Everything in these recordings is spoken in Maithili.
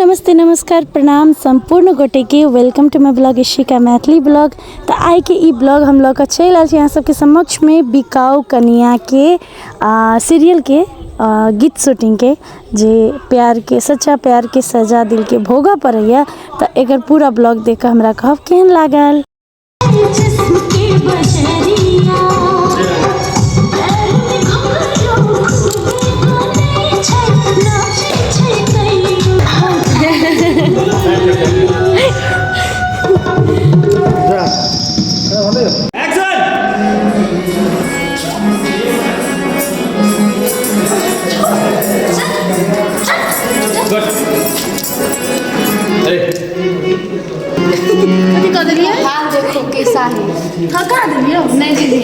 नमस्ते नमस्कार प्रणाम सम्पूर्ण गोटेके। Welcome to my blog Ishika Maithili blog. तऽ आइके ई ब्लॉग हम लऽ कऽ चलि आयल छी अहाँ सबके समक्षमे बिकाउ कनियाके सीरियलके गीत शूटिंगके, जे प्यारके सच्चा प्यारके सजा दिलके भोगऽ पड़ैए। तऽ एकर पूरा ब्लॉग देख कऽ हमरा कहब केहन लागल। कथी कऽ देलियै? हाल देखो कैसा है। थका देलियै? नहीं दीदी।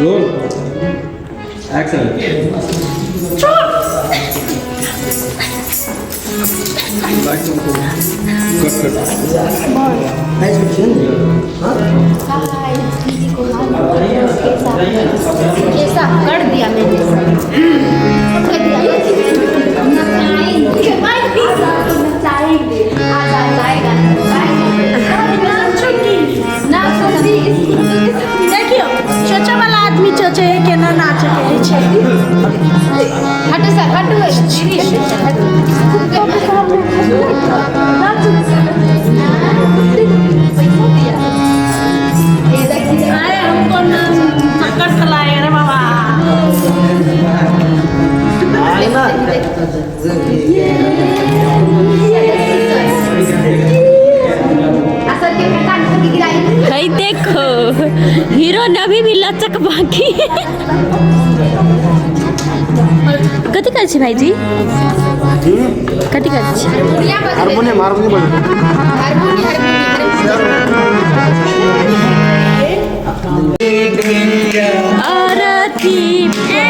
Roll action. Cut cut. हाय दीदी को हाल कैसा कैसा कर दिया मैंने, कर दिया। नचाएंगे नचाएंगे, आज आ जाएगा नचाएगा। देखियौ, सोचऽ वाला आदमी सोचै है केना नाचऽ के होइ छै। हटो सर, हटो। पैसा दिया। अरे हमको ना चक्कर चलाएगा रे बाबा। असर के कान के गिराई। है देखो, हीरो अभी भी लचक बाकी। कथी करै छी भाईजी? कथी करै छी? Harmonium. Harmonium, harmonium. Harmonium, harmonium. Aarti गे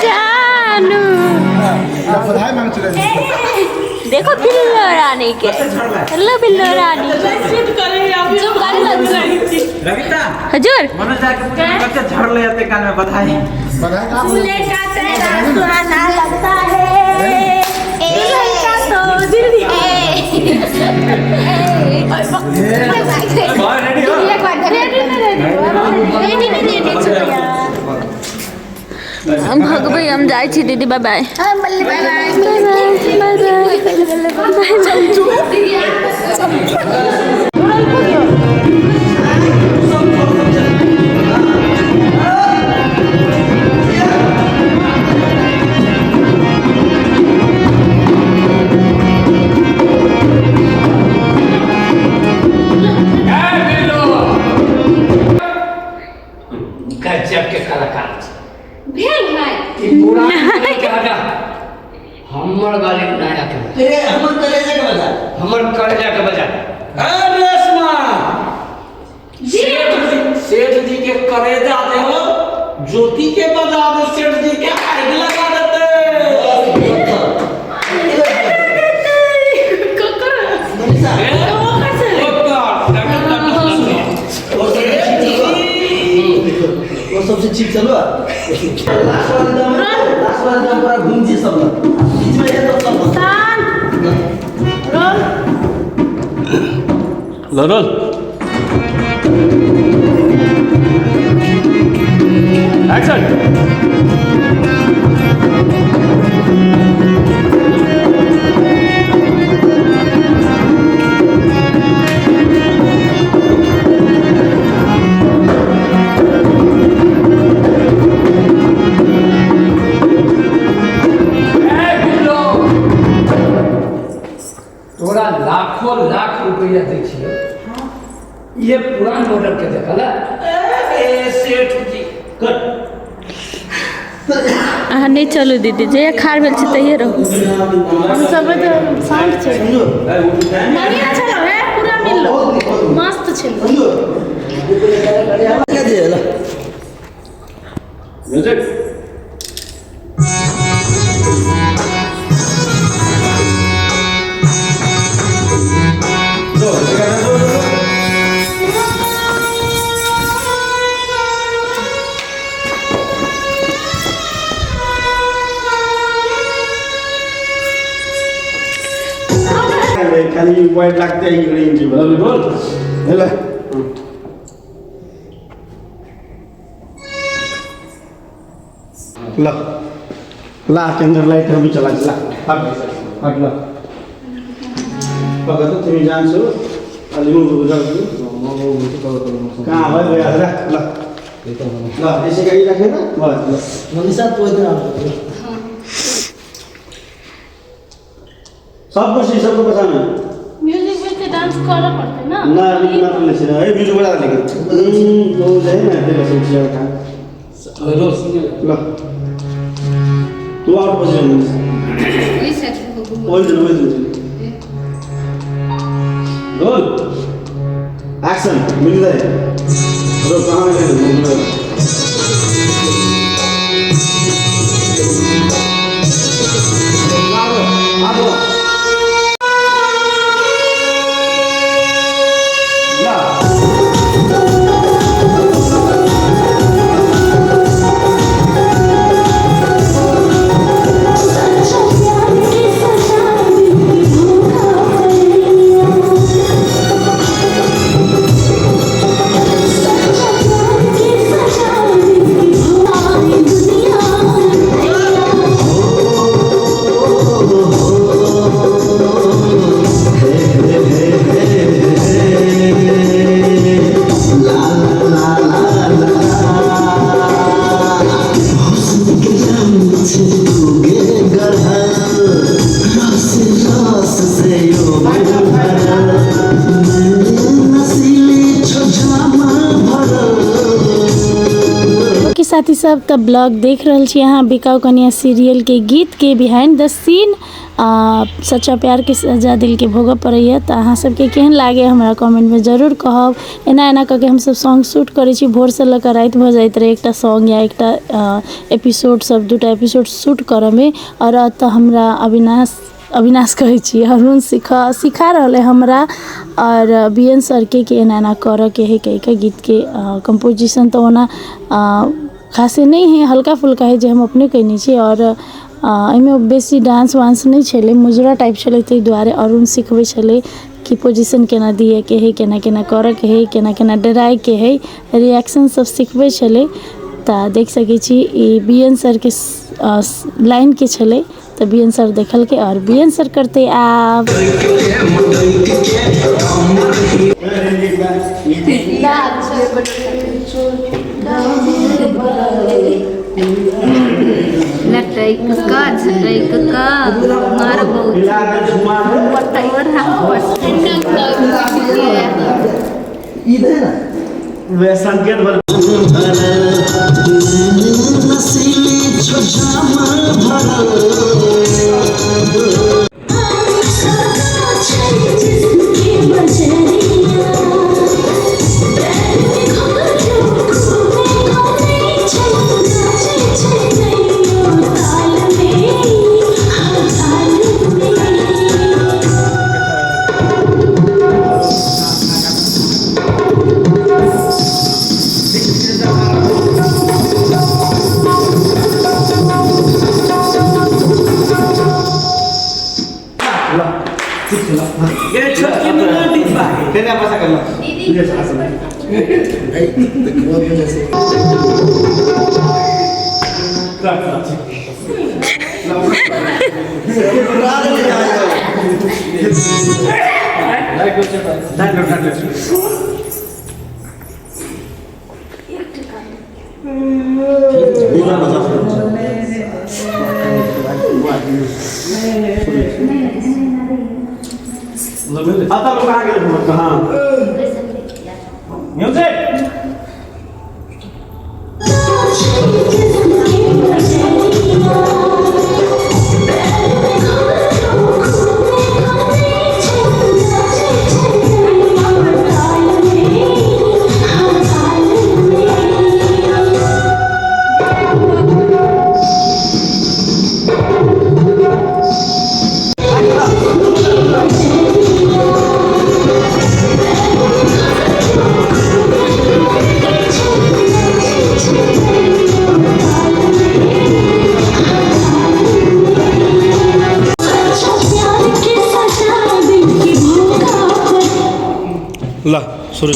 जानू। बधाई मांग चले। देखो बिल्लो रानी के, हेलो बिल्लो रानी। रविता। हजुर। मनोज जाके पूछो, कच्चा झड़ ले जाते कान में बधाई। बधाई कहाँ? दूल्हे का चेहरा सुहाना लगता है, दुल्हन का तो दिल। रेडी हो? रेडी नहीं, रेडी चलो यार। हम भगबै, हम जाइ छी दीदी। Bye bye bye. Bye bye bye. गजब के कलाकार छै। भेल भाई। ई पुरान के हटा, हमर वाले नया के बजा। तेरे हमर कलेजा के बजा। हमर कलेजा के बजा। ए रेशमा सेठ जी, सेठ जी के कलेजा देहो, ज्योति के बजा दे, सेठ जी के आग लगा देते। मनीषा। वो सबसे चीप चलो, लास्ट वाला दम, लास्ट वाला दम पूरा घूम जी सब लोग बीच में है तो सब। रोल। ल रोल एक्शन। ए बिल्लो, तोरा लाखों लाख रुपया दै छियै, ये पुरान मॉडल के देखल ए सेठ जी। कट। अहाँ नहि चलू दीदी, जहिया खार भेल छै तहिये रहू। हम सब तऽ शांत छै। समझो। बढ़िया छलो है, पूरा मिललो, मस्त छलो। समझो क्या दिया ला। म्यूजिक। दो दो दो। खाली वाइट लागते इकडे एंट्री रोल ल ल ला केन्द्र लाइट हम चला ला हट हट ल पक्का त तिमी जान्छु अलि म जान्छु कहाँ भयो भइहाल्छ ल ल यसै गरी राखेर भयो ल मनिषा तँ इधर आ सबको सबको बचाउनु म्यूजिक में डांस करऽ पड़तै ना ना अभी मात्र ले है म्यूजिक बजा लेकिन तो जाए ना तेरे से चिया रोल ल तू आउट पोजिसन ओइ जुन ओइ जुन रोल एक्सन मिल्दै रोल कहाँ गयो आगो ल के साथी सब तऽ ब्लॉग देख रहल छी अहाँ बिकाउ कनिया सीरियल के गीत के बिहाइंड द सीन सच्चा प्यार के सजा दिल के भोगऽ पड़ैया। तऽ अहाँ सबके केहन लागे हमरा कमेंट में जरूर कहब। एना एना कऽ के हमसब सॉन्ग शूट करै छी, भोरसँ लऽ कऽ राति भऽ जाइत रहै एकटा सॉन्ग या एकटा एपिसोड सब दूटा एपिसोड शूट करऽमे। और एतऽ हमरा अविनाश कहै छी अरुण सिखा रहल है हमरा और बी एन सर के कि एना एना करऽ के है कहि के गीत के कंपोजिशन तऽ ओना खासे नहि है, हल्का फुल्का है जे हम अपने कयने छी। और एहिमे बेसी डांस वांस नहि छलै, मुजरा टाइप छलै, ताहि दुआरे अरुण सिखबै छलै कि पोजिशन केना दिअ के है, केना केना करऽ के है, केना केना डराय के है, रिएक्शन सब सिखबै छलै। तऽ देख सकै छी ई बी एन सर के लाइन के छलै, तऽ बी एन सर देखलकै और बी एन सर करतै आब। लटक का झटक का मार बहुत वे संकेत बल शुरू।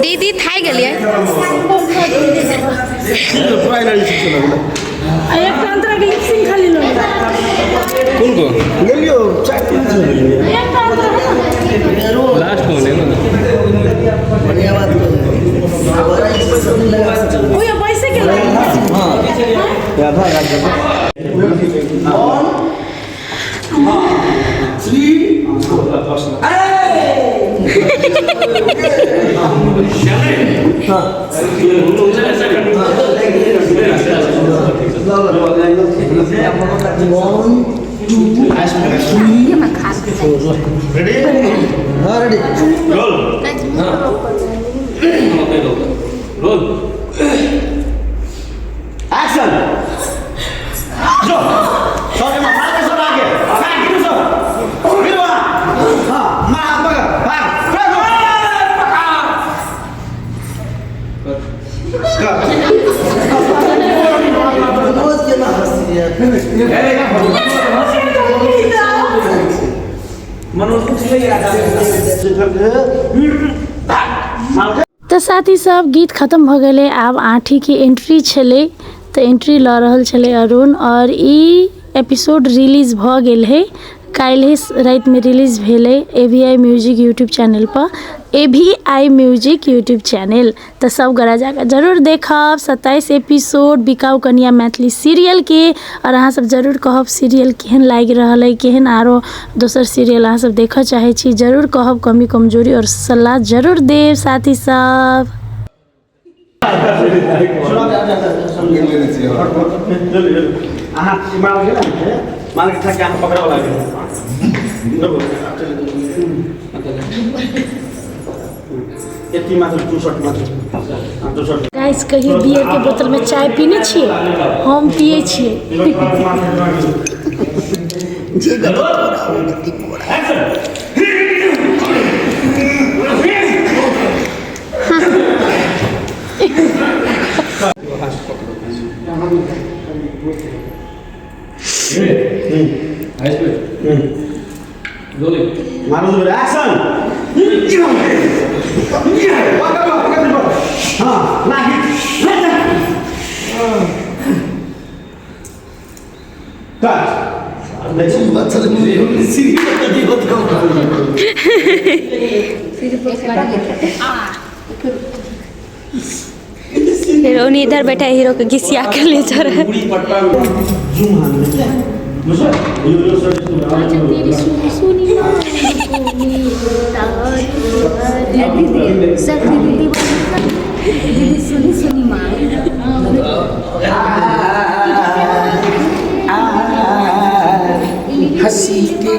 दीदी थाकि गेलियै। एक अंतरा के लिपसिंग खाली लो। कौन को ले लियो चार एक अंतरा लास्ट कौन है ना? बढ़िया बात ओए पैसे के लगे। हां राधा राधा 1 2 3 रोल एक्शन। जो सर मा मार सर आगे भाग सर फिर वहां हां मार पकड़ भाग रोज के ना हंसी है मनोज कुछ नहीं आता। तऽ साथी सब गीत खत्म भऽ गेलै। आब आँठीके एंट्री छलै तऽ एंट्री लऽ रहल छलै अरुण। और ई एपिसोड रिलीज भऽ गेल है, काल्हि रातिमे रिलीज भेलै AVI music YouTube channel पर, AVI music YouTube channel. तऽ सब गोरा जाकऽ जरूर देखब 27 एपिसोड बिकाउ कनिया मैथिली सीरियलके। और अहाँ सब जरूर कहब सीरियल केहन लागि रहल है, केहन आरो दोसर सीरियल अहाँ सब देखऽ चाहै छी, जरूर कहब कमी कमजोरी और सलाह जरूर देब साथी सब। माल के थक के पकड़े वाला एती मात्र 64 मात्र 64। गाइस कहियो बियर के बोतल में चाय पीने छियै? हम पिए छियै। मारो एक्शन। हां लागी कट हीरोइन इधर बैठा है, हीरो को घिसिया कर ले जा रहा है। दीदी सुनी सुनी माँ हंसी के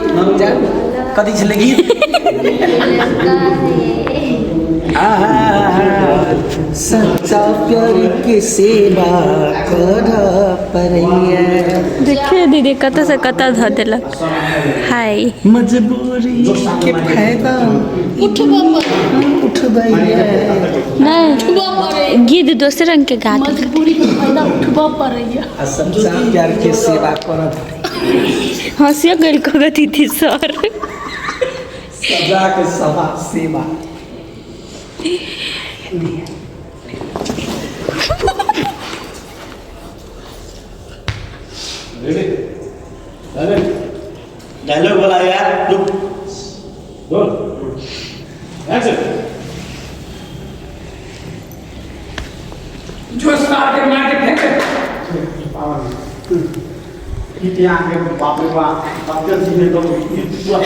कथी छलै गीत? सच्चा प्यार के सेवा कर परैया। देखिए दीदी कत से कत धऽ देलक। हाय मजबूरी के फायदा उठबैया। नहीं गीत दोसर रंग के गा मजबूरी के फायदा उठबऽ पड़ैया। सच्चा प्यार के सेवा कर हंसिया गेल कगो दीदी सर सजा के सभा सेवा। डायलॉग बोला यार, रुक रोल एक्शन। सार के मार के फेंक दे। बाप रे बाप बाप के सीने तो पूरा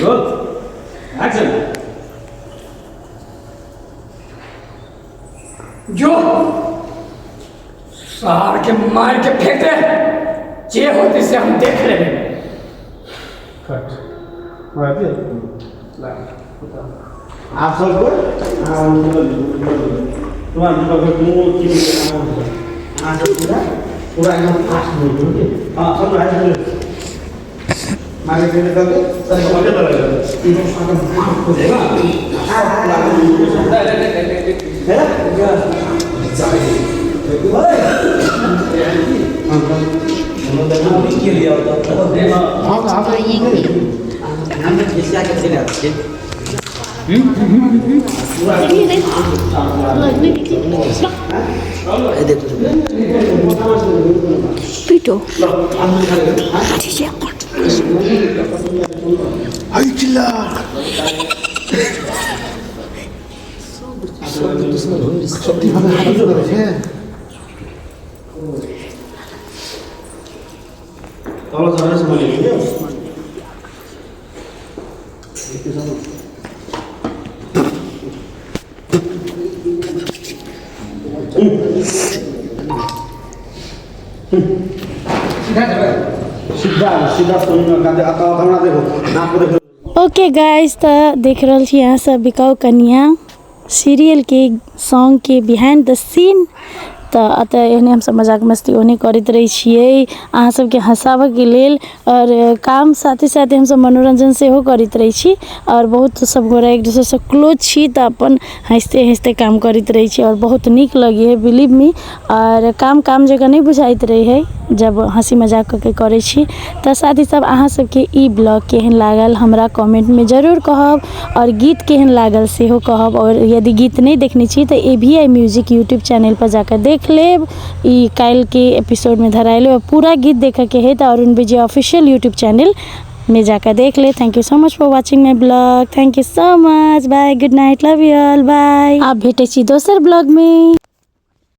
रोल एक्शन। जो सार के मार के फेंक दे, जे होते से हम देख लेंगे। कट आप सबको पूरा एकदम फास्ट बोल्नु कि सब पीटो सीधा सीधा देखो। ओके गाइस, तो देख रहल छी अहाँ सब बिकाउ कनिया सीरियल के सॉन्ग के बिहाइंड the scene. तो अतः एहने हमसब मजाक मस्ती ओहने करैत रहै छियै अहाँ सबके हँसाबऽके लेल, और काम साथे साथे हमसब मनोरंजन सेहो करैत रहै छी, और बहुत सब गोरा एक दोसरसँ क्लोज छी तऽ अपन हँसिते हँसिते काम करैत रहै छी और बहुत नीक लगै है, बिलीव मी। और काम काम जकाँ नहि बुझाइत रहै है जब हँसी मजाक कऽ के करै छी। तऽ साथी सब अहाँ सबके ई ब्लॉग केहन लागल हमरा कमेंटमे जरूर कहब, और गीत केहन लागल सेहो कहब। और यदि गीत नहि देखने छी तऽ AVI music YouTube channel पर जाकर देख लेब, ई काल्हि के एपिसोड में धरायल और पूरा गीत देखे के है तो Arun Vijay official YouTube channel में जाकर देख ले। Thank you so much for watching my blog, thank you so much, bye, good night, love you all, bye. आप भेटै छी दोसर ब्लॉग में।